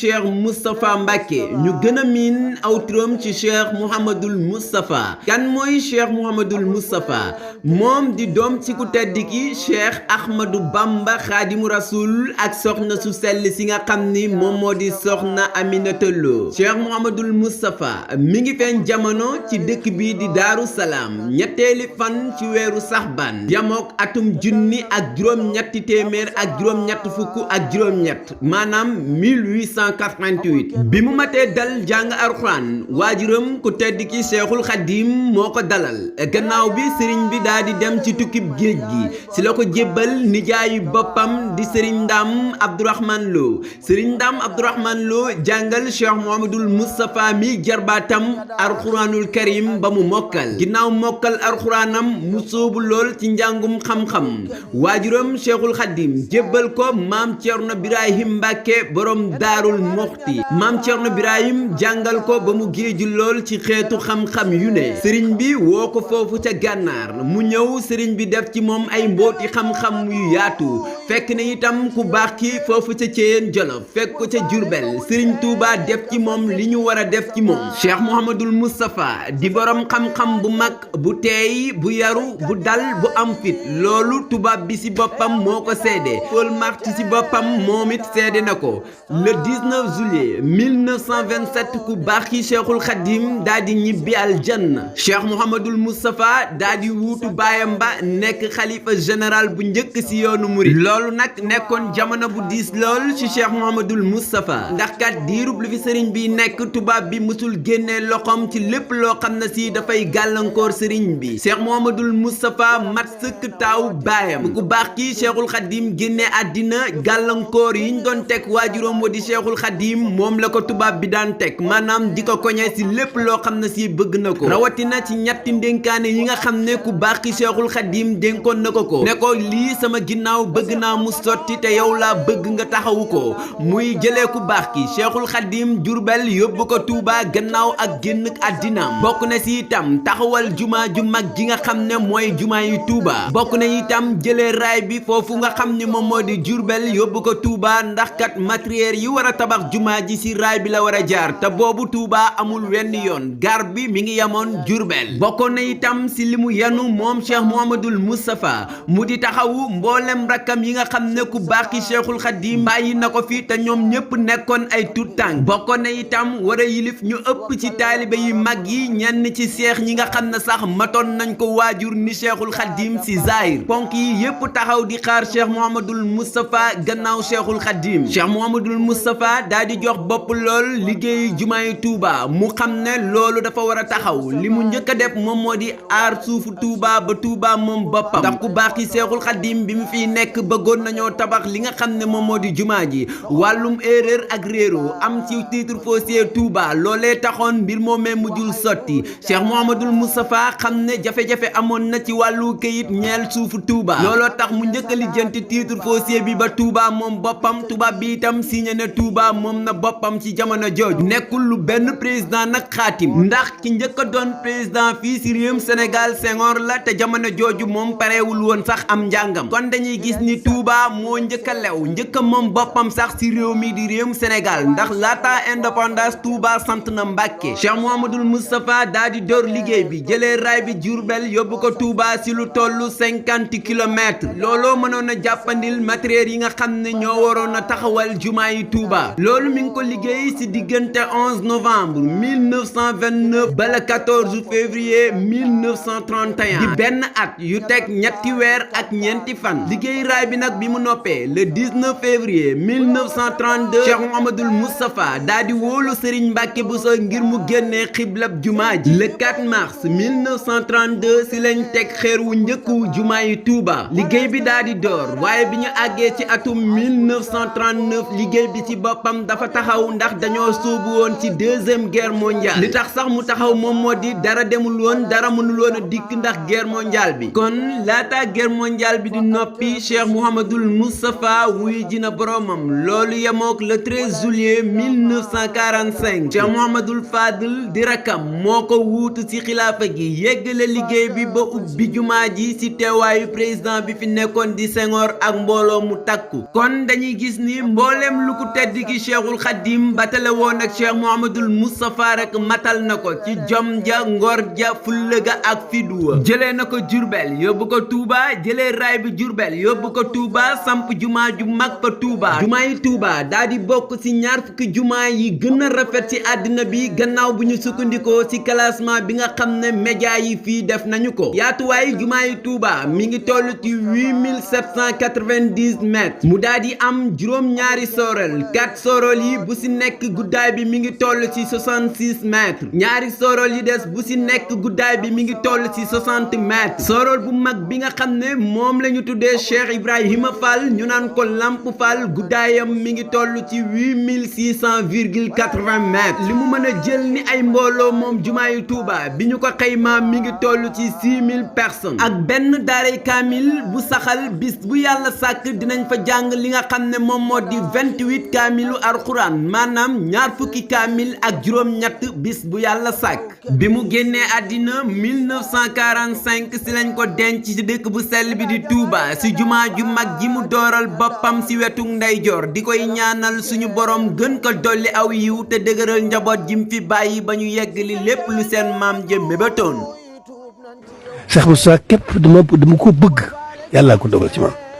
Cheikh Moustapha Mbacké ñu gën a miin aw turam ci Cheikh Mouhamadul Moustapha. kan mooy Cheikh Mouhamadul Moustapha moom di doom ci ku tedd ki Cheikh Ahmadou Bamba Xaadimu Rasul ak soxna su sell si nga xam ni moom moo di soxna Aminata Lo. Cheikh Mouhamadul Moustapha mi ngi feeñ jamono ci dëkk bi di Daaru Salaam ñetteeli fan ci weeru Saxbaan yamook atum junni ak juróom-ñetti téeméer ak juróom-ñett fukk ak juróom-ñett maanaam 1888 bi mu matee dal jàng alxuraan waajuram ku tedd ki Cheikhul Khadim moo ko dalal gannaaw bi sëriñ bi daa di dem ci tukkib géej gi si la ko jébbal nijaayu boppam di sëriñ Ndam Abdourahmane Lo. sëriñ Ndam Abdourahmane Lo jàngal Cheikh Mouhamadul Moustapha mi jarbaatam alxuraanul karim ba mu mokkal ginnaaw mokkal alxuraanam mu sóobu lool ci njàngum xam-xam waajuram Cheikhul Khadim jébbal ko maam Cerno Birahim Mbàkke borom daarul moxti maam Cerno Birahim jàngal ko ba mu géeju lool ci xeetu xam-xam yu ne sëriñ bi woo ko foofu ca gànnaar mu ñëw sëriñ bi def ci moom ay mbooti xam-xam yu yaatu fekk na itam ku baax ki foofu ca Ceyeen Jolof fekk ko ca Jurbel sëriñ Tuuba def ci moom li ñu war a def ci moom Cheikh Mouhamadul Moustapha di borom xam-xam bu mag bu teey bu yaru bu dal bu am fit loolu tubaab bi ci boppam moo ko seede Paul Marty ci boppam moom it seede na ko le 19 juillet 1927 ku baax ki Cheikhul Khadim daa di ñibbi aljanna Cheikh Mouhamadul Moustapha daa di wuutu baayam ba nekk xalifa général bu njëkk ci yoonu murid loolu nag nekkoon jamono bu diis lool ci Cheikh Mouhamadul Moustapha ndax kat diirub lu fi sëriñ bi nekk tubaab bi mësul génnee loxoom ci lépp loo xam ne si dafay gàllankoor sëriñ bi Cheikh Mouhamadul Moustapha mat sëkk taaw baayam bu ku baax ki Cheikhul Khadim génne àddina gàllankoor yi ñu doon teg waajuróom wa di Cheikhul Khadim moom la ko tubaab bi daan teg maanaam di ko koñe ci lépp loo xam ne si bëgg na ko rawatina ci ñetti ndénkaane yi nga xam ne ku baax ki Cheikhul Khadim dénkoon na ko ne ko lii sama ginnaaw bëgg naa mu sotti te yow laa bëgg nga taxawu ko muy jëlee ku baax ki Cheikhul Khadim Jurbel yóbbu ko Touba gannaaw ak génn àddinaam bokk na ci itam taxawal jumaa ju mag ji nga xam ne mooy jumaa yi Touba bokk na itam jëlee raay bi foofu nga xam ne moom moo di Jurbel yóbbu ko Touba ndax kat matériel yi war a tabax jumaa ji ci raay bi la war a jaar te boobu Touba amul wenn yoon gar bi mi ngi yamoon Jurbel bokkoon na itam ci li mu yanu moom Cheikh Mouhamadul Moustapha mu di taxawu mboolem rakkam yi nga xam ne ku baax ki Cheikhul Khadim bàyyi na ko fi te ñoom ñépp nekkoon ay tuut tànk bokkoon na itam war a yilif ñu ëpp ci taalibe yu mag yi ñenn ci seex ñi nga xam ne sax matoon nañ ko waajur ni Cheikhul Khadim ci zahir ponk yi yépp taxaw di xaar Cheikh Mouhamadul Moustapha gannaaw Cheikhul Khadim Cheikh Mouhamadul Moustapha daa di jox bopp lool liggéeyu jumaay Touba mu xam ne loolu dafa war a taxaw li mu njëkk a def moom moo di aar suufu Touba ba Touba moom boppam ndax ku baax ki Cheikhul Khadim bi mu fiy nekk bëggoon nañoo tabax li nga xam ne moom moo di jumaa ji wàllum erreur ak réero am ci titre foncier Touba loolee taxoon mbir moomee mujjul sotti Cheikh Mouhamadul Moustapha xam ne jafe-jafe amoon na ci wàllu këyit ñeel suufu Touba looloo tax mu njëkk a lijjanti titre foncier bi ba Touba moom boppam tubaab bi itam signé ne Touba moom na boppam ci jamono jooju nekkul lu benn président nag xaatim ndax ki njëkk a doon président fii ci réewum Sénégal Senghor la te jamono jooju moom pareewul woon sax am njàngam kon dañuy gis ni Touba moo njëkk a lew njëkk a moom boppam sax ci réew mi di réewum Sénégal ndax laata indépendance Touba sant na Mbàkke Cheikh Mouhamadul Moustapha daa di door liggéey bi jëlee raay bi Jurbel yóbbu ko Touba ci lu tollu 50 kilomètres looloo mënoon a jàppandil matériel yi nga xam ne ñoo waroon a taxawal jumaa yi Touba loolu mi ngi ko liggéey ci diggante 11 novembre 1929 ba le 14 février 1931 di benn at yu teg ñetti weer ak ñeenti fan liggéey raay bi nag bi mu noppee le 19 février 1932 Cheikh Mouhamadul Moustapha daa di wóolu Serigne Mbacke Bousso ngir mu génnee xiblab jumaa ji le 4 mars 1932 ci lañ teg xeer wu njëkku jumaa yi Touba liggéey bi daa di door waaye bi ñu àggee ci atum 1939 liggéey bi ci boppam dafa taxaw ndax dañoo sóobu woon ci deuxième guerre mondiale li tax sax mu taxaw moom moo di dara demul woon dara mënul woon a dikk ndax guerre mondiale bi kon laata guerre mondiale bi di noppi Cheikh Mouhamadul Moustapha wuy ji na boromam loolu yemook le 13 juillet 1945 Cheikh Mouhamadul Fadil di rakam moo ko wuutu ci xilaafa gi yeggale liggéey bi ba ubbi jumaa ji ci teewaayu président bi fi nekkoon di Senghor ak mbooloo mu takku kon dañuy gis ni mbooleem lu ko tedd ki Cheikhul Khadim batale woon ak Cheikh Mouhamadoul Moustapha rek matal na ko ci jom ja ngor ja fulla ga ak fidu jëlee na ko Jurbel yóbbu ko Touba jëlee raay bi Jurbel yóbbu ko Touba samp jumaa ju mag fa Touba jumaa yi Touba daa di bokk ci ñaar fukki jumaa yi gën a rafet ci àddina bi gannaaw bu ñu sukkandikoo ci classement bi nga xam ne média yi fii def nañu ko yaatuwaayu jumaa yi Touba mi ngi toll ci 8790 mètres mu daa di am juróom-ñaari sorol 4 sorol yi bu ci nekk guddaay bi mi ngi toll ci 66 mètres ñaari sorol yi des bu ci nekk guddaay bi mi ngi toll ci 60 mètres sorol bu mag bi nga xam ne moom la ñu tuddee Cheikh Ibrahima Fall ñu naan ko Lamp Fall guddaayam mi ngi toll ci 8600,80 mètres li mu mën a jël ni ay mbooloo moom jumaayu Touba bi ñu ko xaymaa mi ngi toll ci 6000 personnes ak benn daaray kaamil bu saxal bis bu yàlla sàkk dinañ fa jàng li nga xam ne moom moo di 28 kaamilu alxuraan maanaam ñaar fukki kaamil ak juróom-ñett bis bu yàlla sàkk bi mu génnee àddina 1945 si lañ ko denc ci dëkk bu sell bi di Touba si jumaa ju mag ji mu dooral boppam si wetu ndeyjoor di koy ñaanal suñu borom gën ko dolli aw yiw te dëgëral njaboot ji mu fi bàyyi ba ñu yegg li lépp lu seen maam jëm mébatoon. Cheikh Moustapha képp dama ko bëgg yàlla ko dogal ci man.